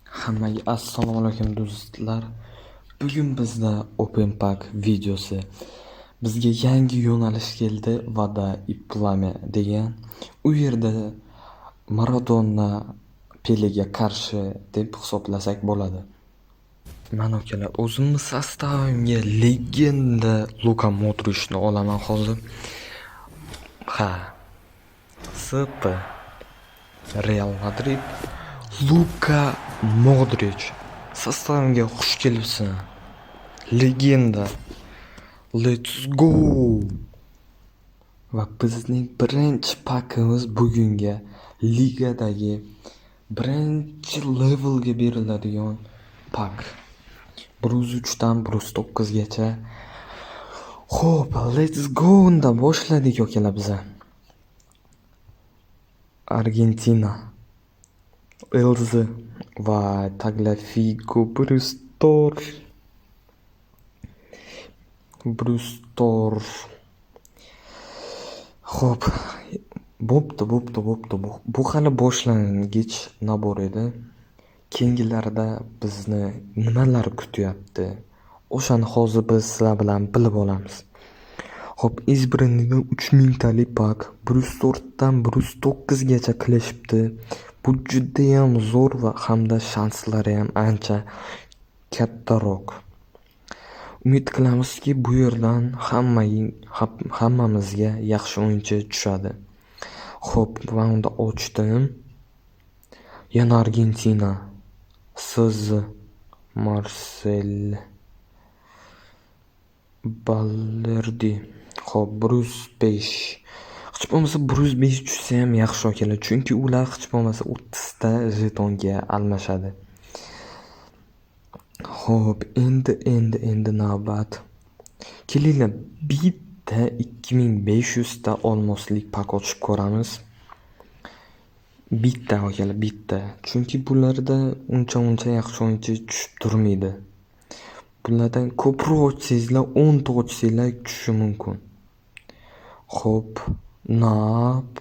Hammaga assalomu alaykum, do'stlar. Bugun bizda Open Pack videosi. Bizga yangi yo'nalish keldi, Вода и пламя degan. U yerda Maradona Pelega qarshi deb hisoblasak bo'ladi. Mana, akalar, o'zimni состав imga легенда Luka Modrichni olaman hozir. Ha. SP Real Madrid, Luka Modrich. Состав imga xush kelibsan. Легенда. Let's go! Va bizning birinchi pakimiz bugungi ligadagi birinchi levelga beriladigan pak. 103 dan 109 gacha. Xo'p, let's go, unda boshladik, akalar, biza. Argentina. LZ va Tagliafico, 104. 104. Xo'p, bo'pti, bo'pti, bo'pti. Bu hali boshlang'ich набор edi. Keyingilarida bizni nimalar kutyapti? O'shani hozir biz sizlar bilan bilib olamiz. Xo'p, избранный da 3000 talik pak 104 dan 109 gacha qilishibdi. Bu judayam zo'r va hamda shanslari ham ancha kattaroq. Umid qilamizki, bu yerdan hammamizga yaxshi o'yinchi tushadi. Xo'p, man unda ochdim. Yana Argentina. SZ Marsel Balerdi. Xo'p, 105. Hech bo'lmasa 105 tushsa ham yaxshi, akalar, chunki ular hech bo'lmasa 30 ta jetonga almashadi. Xo'p, endi navbat. Kelinglar, bitta 2500 ta olmoslik pak ochib ko'ramiz. Bitta, akalar, bitta. Chunki bularda uncha-muncha yaxshi o'yinchi tushib turmaydi. Bulardan ko'proq ochsangizlar, 10 ta ochsanglar tushishi mumkin. Xo'p, nap.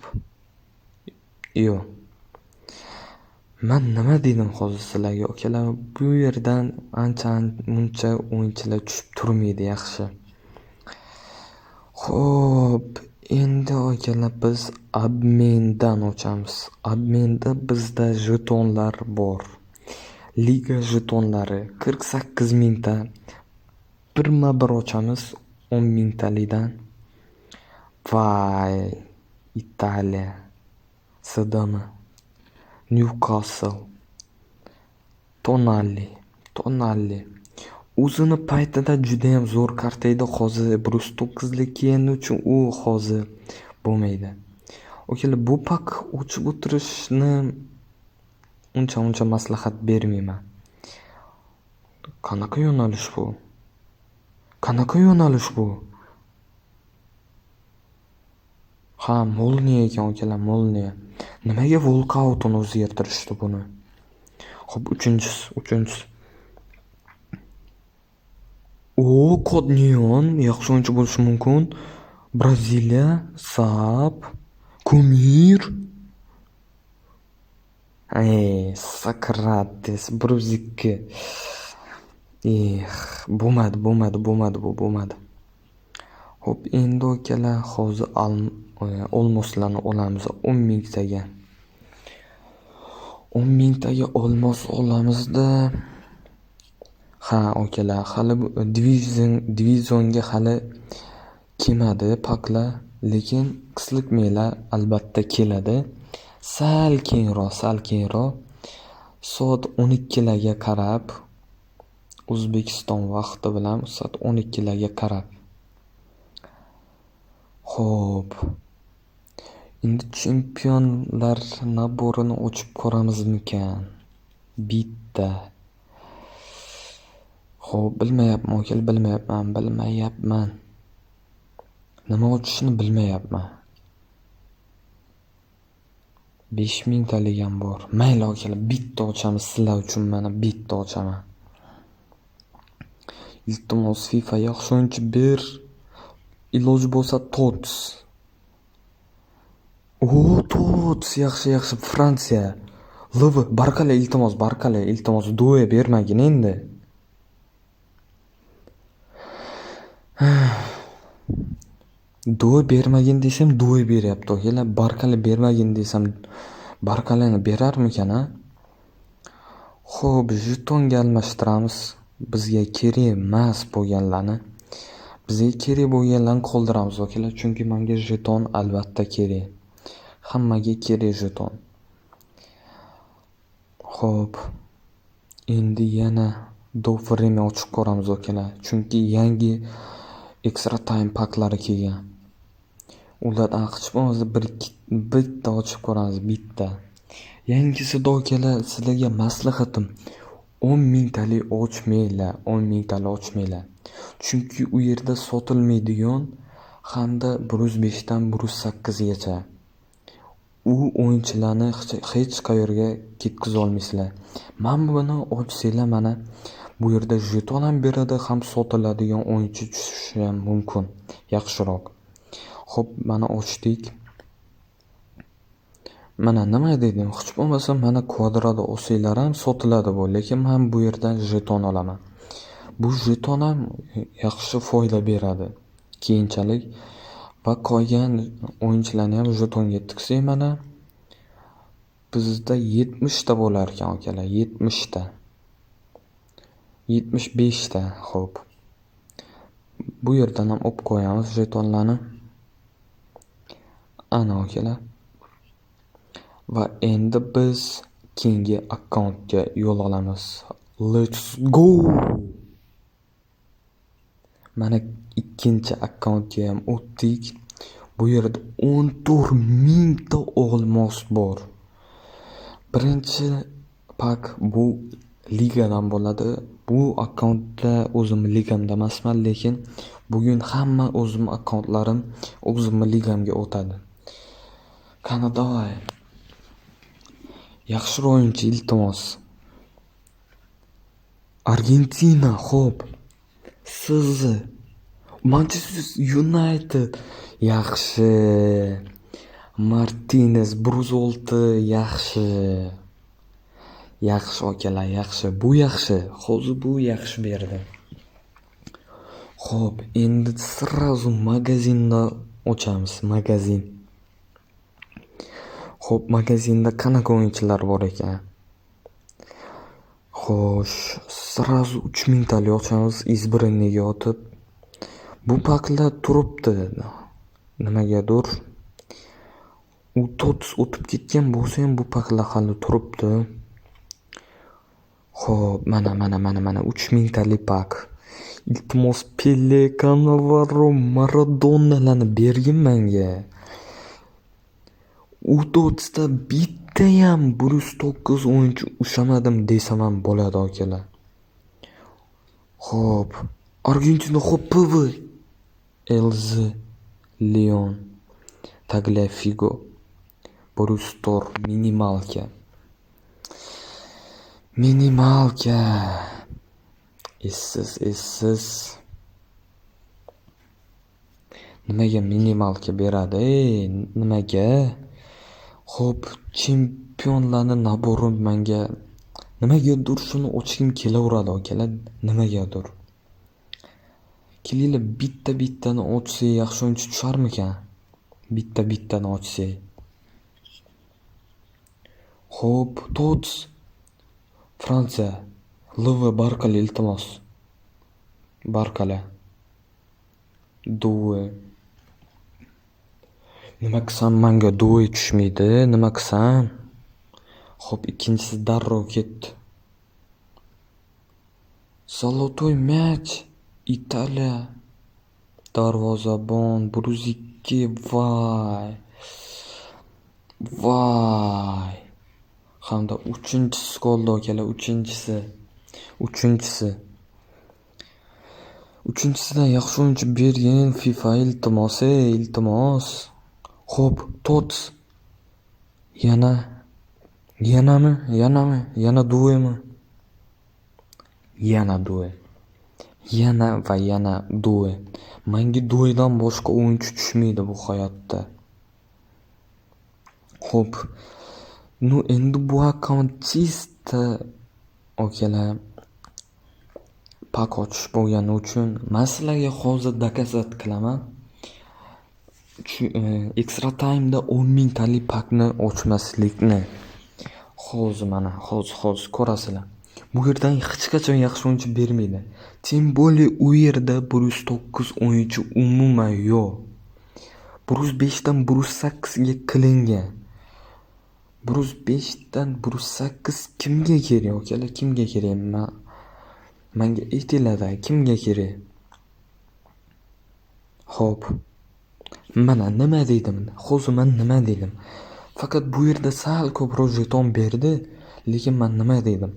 Yo'q. Man nima dedim hozir sizlarga, akalar? Bu yerdan ancha-muncha o'yinchilar tushib turmaydi yaxshi. Xo'p, endi, akalar, biz обмен dan ochamiz. Обмен da bizda jetonlar bor. Liga jetonlari 48 mingta. Birma-bir ochamiz 10 mingtalikdan. Vay, Italiya. CDM. Newcastle. Tonali, Tonali. O'zini paytida judayam zo'r karta edi. Hozir 109 lik kelgani uchun u hozir bo'lmaydi. Akalar, bu pak ochib o'tirishni uncha-muncha maslahat bermayman. Qanaqa yo'nalish bu? Qanaqa yo'nalish bu? Ha, Molniya ekan, akalar, Molniya. Nimaga walkoutini o'zgartirishdi buni? Xo'p, uchinchisi, uchinchisi. O, kod neon, yaxshi o'yinchi bo'lishi mumkin. Braziliya, Sap, Ko'mir. Ey, Sokrates, 102. Eh, bo'lmadi, bo'lmadi, bo'lmadi, bu bo'lmadi. Xo'p, endi, akalar, hozir olmoslarni olamiz 10 mingtaga. 10 mingtaga olmos olamizda. Ha, akalar, hali divizionga hali kelmadi paklar, lekin qisqilmanglar, albatta keladi. Sal keyinroq, sal keyinroq, soat 12 larga qarab, O'zbekiston vaqti bilan soat 12 larga qarab. Xo'p. Endi chempionlar набор ini ochib ko'ramizmikan? Bitta. Xo'p, bilmayapman, akalar, bilmayapman, bilmayapman. Nima ochishni bilmayapman. 5000 talik ham bor. Mayli, akalar, bitta ochamiz sizlar uchun, mana, bitta ochaman. Iltimos, FIFA, yaxshi o'yinchi ber. Iloji bo'lsa, TOTS. O, TOTS, yaxshi, yaxshi. Fransiya. LV, Barkala, iltimos, Barkala, iltimos, duo bermagin endi. Duo bermagin desam duo beryapti, akalar. Barkala bermagin desam Barkalani berarmikan, a? Xo'p, jetonga almashtiramiz. Bizga kerak emas bo'lganlarni. Bizga kerak bo'lganlarni qoldiramiz, akalar, chunki menga jeton albatta kerak. Hammaga kerak jeton. Xo'p, endi yana do vremya ochib ko'ramiz, akalar, chunki yangi extra time paklari kelgan. Ulardan hech bo'lmasa bitta ochib ko'ramiz, bitta. Yangisida, akalar, sizlarga maslahatim, 10 mingtalik ochmanglar, 10 mingtalik ochmanglar. Chunki u yerda sotilmaydigan hamda 105 dan 108 gacha. U o'yinchilarni hech qayerga ketkiza olmaysizlar. Mana buni ochsanglar, mana bu yerda jeton ham beradi, ham sotiladigan o'yinchi tushishi ham mumkin. Yaxshiroq. Xo'p, mana ochdik. Mana nima dedim, hech bo'lmasa mana kvadrada olsanglar ham sotiladi bu, lekin men bu yerdan jeton olaman. Bu jeton ham yaxshi foyda beradi keyinchalik va qolgan o'yinchilarni ham jetonga tiksak, mana bizda 70 ta bo'lar ekan, akalar, 70 ta. 75 ta, xo'p. Bu yerdan ham olib qo'yamiz jetonlarni. Ana, akalar. Va endi biz keyingi akkauntga yo'l olamiz. Let's go! Mana ikkinchi akkauntga ham o'tdik. Bu yerda 14 mingta olmos bor. Birinchi pak bu ligadan bo'ladi. Bu akkauntda o'zimni ligamda emasman, lekin bugun hamma o'zimni akkauntlarim o'zimni ligamga o'tadi. Qani, давай. Yaxshiroq o'yinchi, iltimos. Argentina, xo'p. SZ. Manchester United. Yaxshi. Martinez 106, yaxshi. Yaxshi, akalar, yaxshi. Bu yaxshi. Hozir bu yaxshi berdi. Xo'p, endi сразу magazinni ochamiz, magazin. Xo'p, magazinda qanaqa o'yinchilar bor ekan? Xo'sh, сразу 3000 talik ochamiz, избранный ga otib. Bu paklar turibdi. Nimagadir. U TOTS o'tib ketgan bo'lsa ham bu paklar hali turibdi. Xo'p, mana, mana, mana, mana 3000 talik pak. Iltimos, Pele, Cannavaro, Maradonalarni bergin menga. U TOTSda bittayam 109 o'yinchi ushlamadim desam ham bo'ladi, akalar. Xo'p, Argentina, xo'p, PV. LZ, Leon, Tagliafico, Brewster, минималка. Минималка. Essiz, essiz. Nimaga минималка beradi, ey, nimaga? Xo'p, chempionlarni набор i menga nimagadir shuni ochgim kelaveradi, akalar, nimagadir. Kelinglar, bitta-bittani ochsak yaxshi o'yinchi tusharmikan? Bitta-bittani ochsak. Xo'p, TOTS. Fransiya. LV, Barkala, iltimos. Barkala. Due. Nima qilsam manga Due tushmaydi, nima qilsam? Xo'p, ikkinchisi darrov ketdi. Золотой мяч. Italiya. Darvozabon 102, voy. Voy. Hamda uchinchisi qoldi, akalar, uchinchisi. Uchinchisi. Uchinchisidan yaxshi o'yinchi bergin FIFA, iltimos, ey, iltimos. Xo'p, TOTS. Yana, yanami? Yanami? Yana Duemi? Yana Due. Yana va yana Due. Menga Duedan boshqa o'yinchi tushmaydi bu hayotda. Xo'p, Ну, endi bu akkaunt чисто, akalar, пак ochish bo'lgani uchun man sizlarga hozir доказать qilaman. Extra Time'da 10 mingtalik пак ni ochmaslikni. Hozir, mana, hozir ko'rasizlar. Bu yerdan hech qachon yaxshi o'yinchi bermaydi. Тем более u yerda 109 o'yinchi umuman yo'q. 105 dan 108 ga qilingan. 105 dan 108 kimga kerak, akalar, kimga kerak? Manga aytinglar, kimga kerak? Xo'p. Mana, nima dedim? Hozir man nima dedim? Faqat bu yerda sal ko'proq jeton berdi, lekin man nima dedim?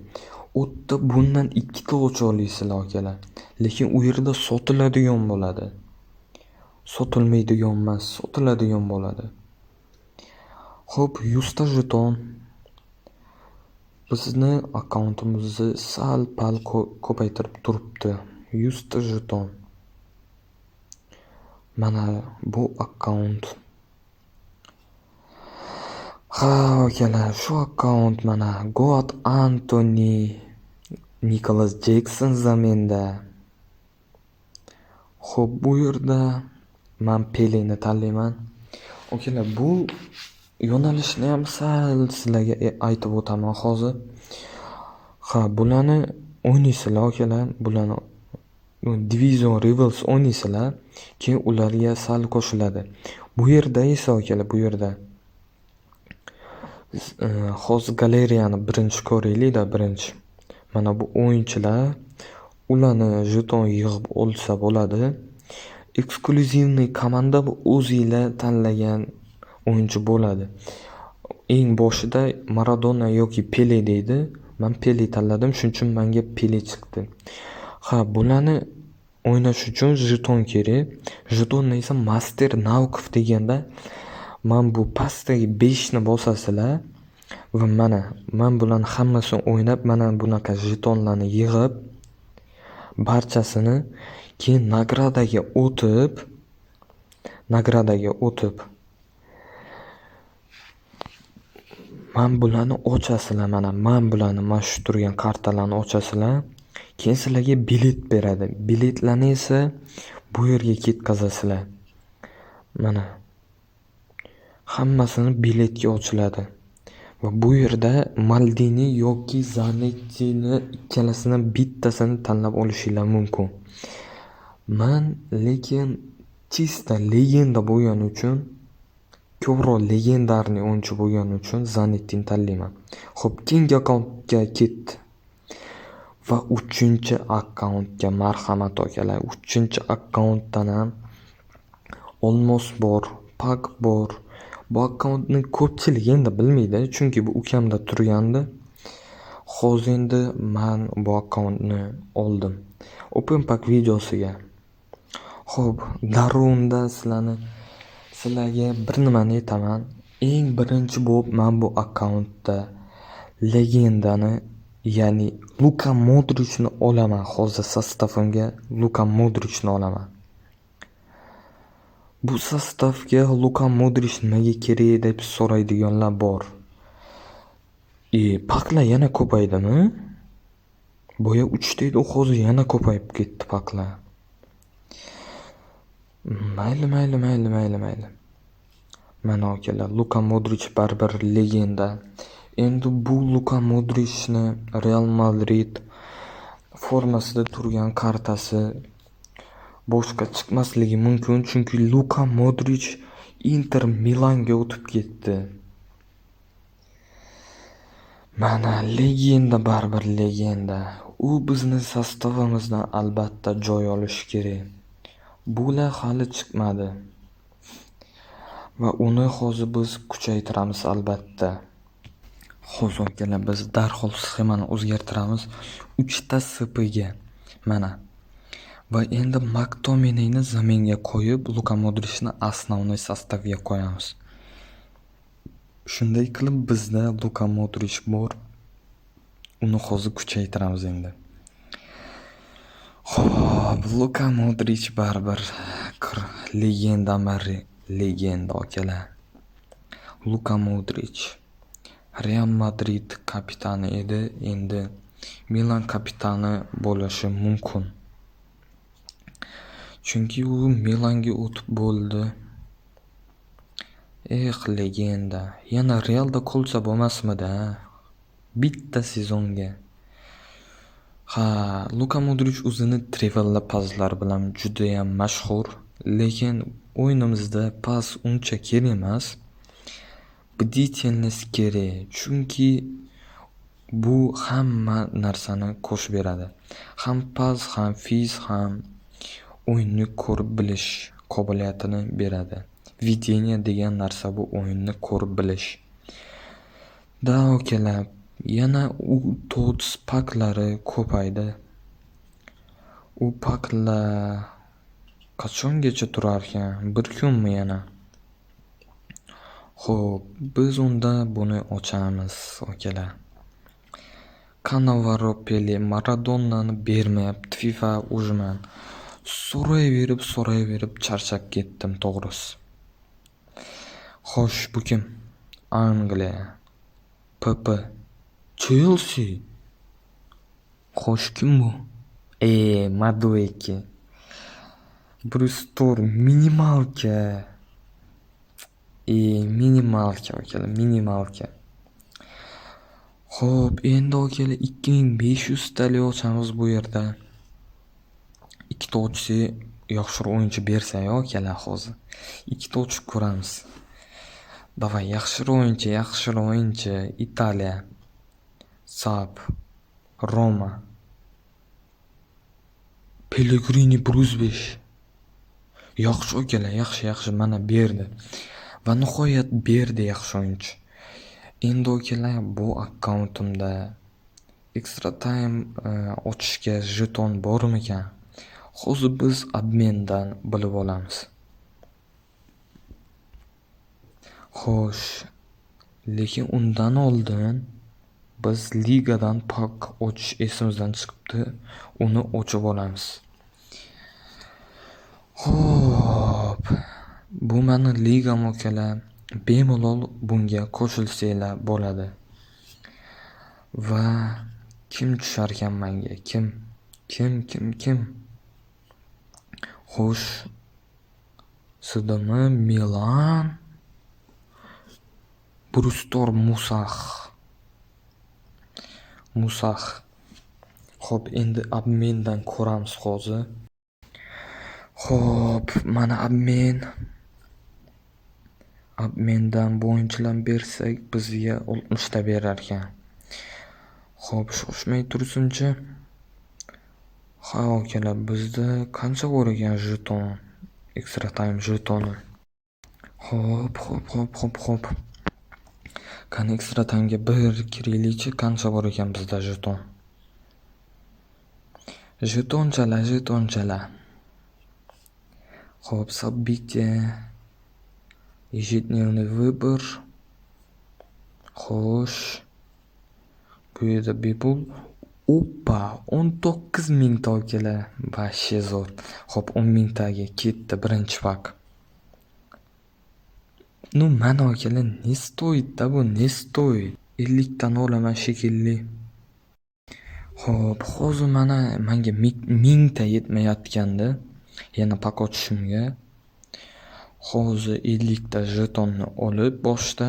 U yerda bundan ikkita ocha olasizlar, akalar. Lekin u yerda sotiladigan bo'ladi. Sotilmaydigan emas, sotiladigan bo'ladi. Xo'p, 100 ta jeton bizni akkauntimizni sal-pal ko'paytirib turibdi. 100 ta jeton. Mana bu akkaunt. Ha, akalar, shu akkaunt, mana, Goat Antoni, Nikolas Jekson замен da. Xo'p, bu yerda man Peleni tanlayman. Akalar, bu yo'nalishni ham sal sizlarga aytib o'taman hozir. Ha, bularni o'ynaysizlar, akalar, bularni Division Rivals o'ynaysizlar, keyin ularga sal qo'shiladi. Bu yerda esa, akalar, bu yerda hozir galereyani birinchi ko'raylik-da, birinchi. Mana bu o'yinchilar, ularni jeton yig'ib olsa bo'ladi. Эксклюзивный komanda bu o'zinglar tanlagan o'yinchi bo'ladi. Eng boshida Maradona yoki Pele deydi. Man Pele tanladim, shuning uchun menga Pele chiqdi. Ha, bularni o'ynash uchun jeton kerak. Jetonni esa мастер навыков deganda man bu pastdagi 5 ni bosasizlar va mana man bularni hammasini o'ynab, mana bunaqa jetonlarni yig'ib, barchasini keyin награда ga o'tib, man bularni ochasizlar, mana man bularni, mana shu turgan kartalarni ochasizlar, keyin sizlarga bilet beradi. Biletlarni esa bu yerga ketkazasizlar. Mana, hammasini biletga ochiladi. Va bu yerda Maldini yoki Zanettini ikkalasidan bittasini tanlab olishinglar mumkin. Man lekin чисто legenda bo'lgani uchun, ko'proq легендарный o'yinchi bo'lgani uchun Zanettini tanlayman. Xo'p, keyingi akkauntga ketdi. Va uchinchi akkauntga marhamat, akalar. Uchinchi akkauntdan ham olmos bor, пак bor. Bu akkauntni ko'pchilik endi bilmaydi, chunki bu ukamda turgandi. Hozir endi man bu akkauntni oldim. Open Pack videosiga. Xo'p, darrov unda sizlarga bir nimani aytaman. Eng birinchi bo'lib man bu akkauntda legendani, ya'ni Luka Modrichni olaman. Hozir состав imga Luka Modrichni olaman. Bu состав ga Luka Modrich nimaga kerak deb so'raydiganlar bor. E, пак lar yana ko'paydimi? Boya uchta edi, hozir yana ko'payib ketdi пак lar. Mayli, mayli, mayli, mayli, mayli. Mana, akalar, Luka Modrich baribir legenda. Endi bu Luka Modrichni Real Madrid formasida turgan kartasi boshqa chiqmasligi mumkin, chunki Luka Modrich Inter Milanga o'tib ketdi. Mana, legenda baribir legenda. U bizni состав imizdan albatta joy olishi kerak. Bular hali chiqmadi. Va uni hozir biz kuchaytiramiz albatta. Hozir, akalar, biz darhol sxemani o'zgartiramiz. Uchta СП ga. Mana. Va endi Maktominayni замен ga qo'yib, Luka Modrichni основной состав ga qo'yamiz. Shunday qilib bizda Luka Modrich bor. Uni hozir kuchaytiramiz endi. Xo'p, Luka Modrich baribir legendami, legenda, akalar. Luka Modrich. Real Madrid kapitani edi, endi Milan kapitani bo'lishi mumkin. Chunki u Milanga o'tib bo'ldi. Eh, legenda. Yana Realda qolsa bo'lmasmidi, a? Bitta sezonga. Ha, Luka Modrich o'zini trivela paslari bilan judayam mashhur, lekin o'yinimizda pas uncha kerak emas. Бдительность kerak, chunki bu hamma narsani qo'shib beradi. Ham pas, ham fiz, ham o'yinni ko'rib bilish qobiliyatini beradi. Видение degan narsa bu o'yinni ko'rib bilish. Да, akalar, yana u TOTS paklari ko'paydi. U paklar qachongacha turarkan? Bir kunmi yana? Xo'p, biz unda buni ochamiz, akalar. Cannavaro, Pele, Maradonani bermayapti FIFA, уже man so'rayverib, so'rayverib charchab ketdim, to'g'risi. Xo'sh, bu kim? Angliya. PP. Chelsi. Xo'sh, kim bu? E, Madueke. Brustor, минималка. E, минималка, akalar, минималка. Xo'p, endi, akalar, 2500 talik ochamiz bu yerda. Ikkita ochsak, yaxshiroq o'yinchi bersa-yu, akalar, hozir. Ikkita ochib ko'ramiz. Давай, yaxshiroq o'yinchi, yaxshiroq o'yinchi. Italiya. Sap. Roma. Pellegrini 105. Yaxshi, akalar, yaxshi, yaxshi, mana berdi. Va nihoyat berdi yaxshi o'yinchi. Endi, akalar, bu akkauntimda extra time ochishga jeton bormikan? Hozir biz обмен dan bilib olamiz. Xo'sh, lekin undan oldin biz ligadan pak ochish esimizdan chiqibdi. Uni ochib olamiz. Xo'p, bu mani ligam, akalar. Bemalol bunga qo'shilsanglar bo'ladi. Va kim tusharkan menga? Kim? Kim, kim, kim? Xo'sh, SDM Milan. Brustor Musax. Musax. Xo'p, endi обмен dan ko'ramiz hozir. Xo'p, mana обмен. Обмен dan bu o'yinchilarni bersak, bizga 60 ta berar ekan. Xo'p, shoshmay tursinchi. Ha, akalar, bizda qancha bor ekan jeton? Extra time jetoni. Xo'p, xo'p, xo'p, xo'p, xo'p. Qani, extra time'ga bir kiraylikchi, qancha bor ekan bizda jeton? Jetonchalar, jetonchalar. Xo'p, событие. Ежедневный выбор. Xo'sh. Bu yerda bepul. Oppa, 19 mingta, akalar. Вообще zo'r. Xo'p, 10 mingtaga ketdi birinchi pak. Ну, mana, akalar, не стоит-da bu, не стоит. 50 tani olaman shekilli. Xo'p, hozir mana menga mingta yetmayotgandi yana pak ochishimga. Hozir 50 ta jetonni olib boshda,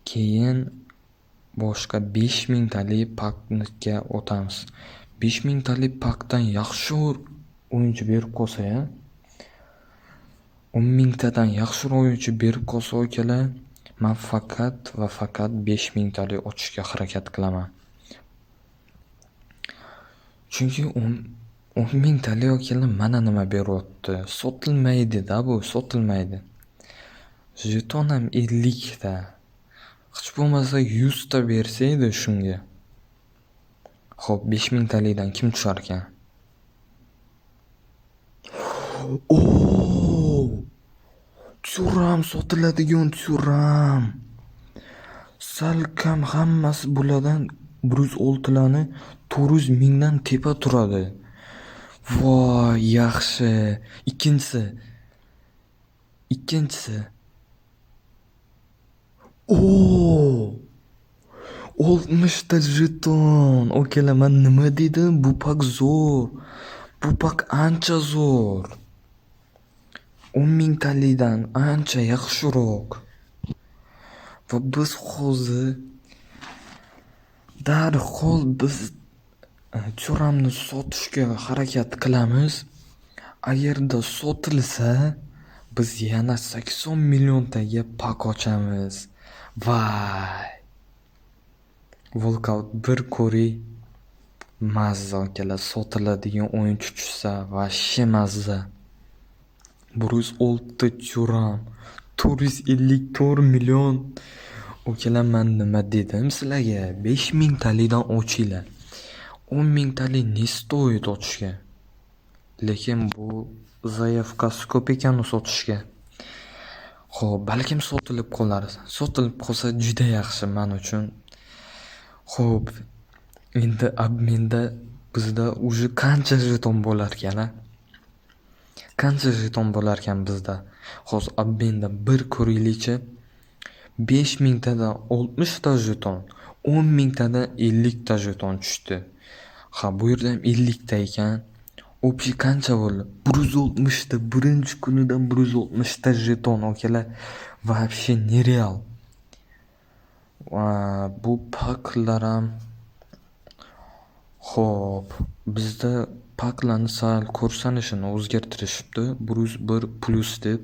keyin boshqa 5 mingtalik pakga o'tamiz. 5 mingtalik pakdan yaxshi o'yinchi berib qolsa-ya, 10 mingtadan yaxshiroq o'yinchi berib qolsa, akalar, man faqat va faqat 5 mingtalik ochishga harakat qilaman. Chunki 10 mingtalik, akalar, mana nima beryapti. Sotilmaydi-da bu, sotilmaydi. Jeton ham 50 ta. Hech bo'lmasa 100 ta bersa edi shunga. Xo'p, 5 mingtalikdan kim tusharkan? O! Tyuram, sotiladigan Tyuram. Salkam hammasi bulardan 106larni 400 mingdan tepa turadi. Voy, yaxshi. Ikkinchisi. Ikkinchisi. O! 60 ta jeton. Okalar, man nima dedim? Bu pak zo'r. Bu pak ancha zo'r. 10 mingtalikdan ancha yaxshiroq. Va biz hozir darhol biz Tyuramni sotishga harakat qilamiz. Agarda sotilsa, biz yana 80 milliontaga pak ochamiz. Vay! Walkout bir ko'ring. Mazza, akalar, sotiladigan o'yinchi tushsa, вообще mazza. 106 Tyuram, 454 million. Akalar, man nima dedim sizlarga? 5 mingtalikdan ochinglar. 10 mingtalik не стоит ochishga. Lekin bu заявка si ko'p ekan u sotishga. Xo'p, balkim sotilib qolar. Sotilib qolsa, juda yaxshi man uchun. Xo'p, endi обмен da bizda уже qancha jeton bo'larkan, a? Qancha jeton bo'larkan bizda? Hozir обмен da bir ko'raylikchi. 5 mingtadan 60 ta jeton, 10 mingtadan 50 ta jeton tushdi. Ha, bu yerda ham 50 ta ekan. Общий qancha bo'ldi? 160 ta, birinchi kunidan 160 ta jeton, akalar. Вообще нереал. Va bu paklar ham. Xo'p, bizda paklarni sal ko'rsanishini o'zgartirishibdi. 101 plyus deb.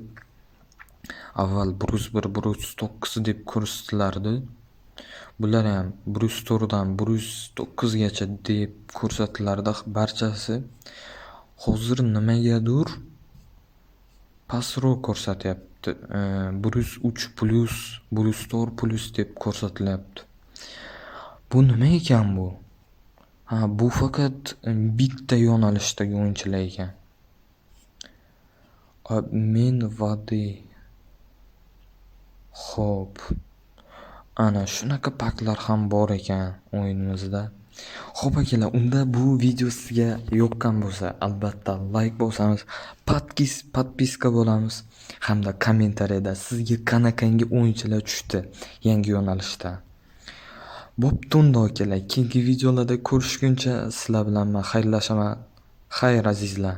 Avval 101, 109 deb ko'rsatilardi. Bular ham 104 dan 109 gacha deb ko'rsatilardi barchasi. Hozir nimagadir pastroq ko'rsatyapti. 103 plyus, 104 plyus deb ko'rsatilyapti. Bu nima ekan bu? Ha, bu faqat bitta yo'nalishdagi o'yinchilar ekan. Обмен воды. Xo'p. Ana shunaqa paklar ham bor ekan o'yinimizda. Xo'p, akalar, unda bu video sizga yoqqan bo'lsa, albatta layk bosamiz, подписка bo'lamiz hamda kommentariyada sizga qanaqangi o'yinchilar tushdi yangi yo'nalishda. Bo'pti unda, akalar, keyingi videolarda ko'rishguncha sizlar bilan man xayrlashaman. Xayr, azizlar.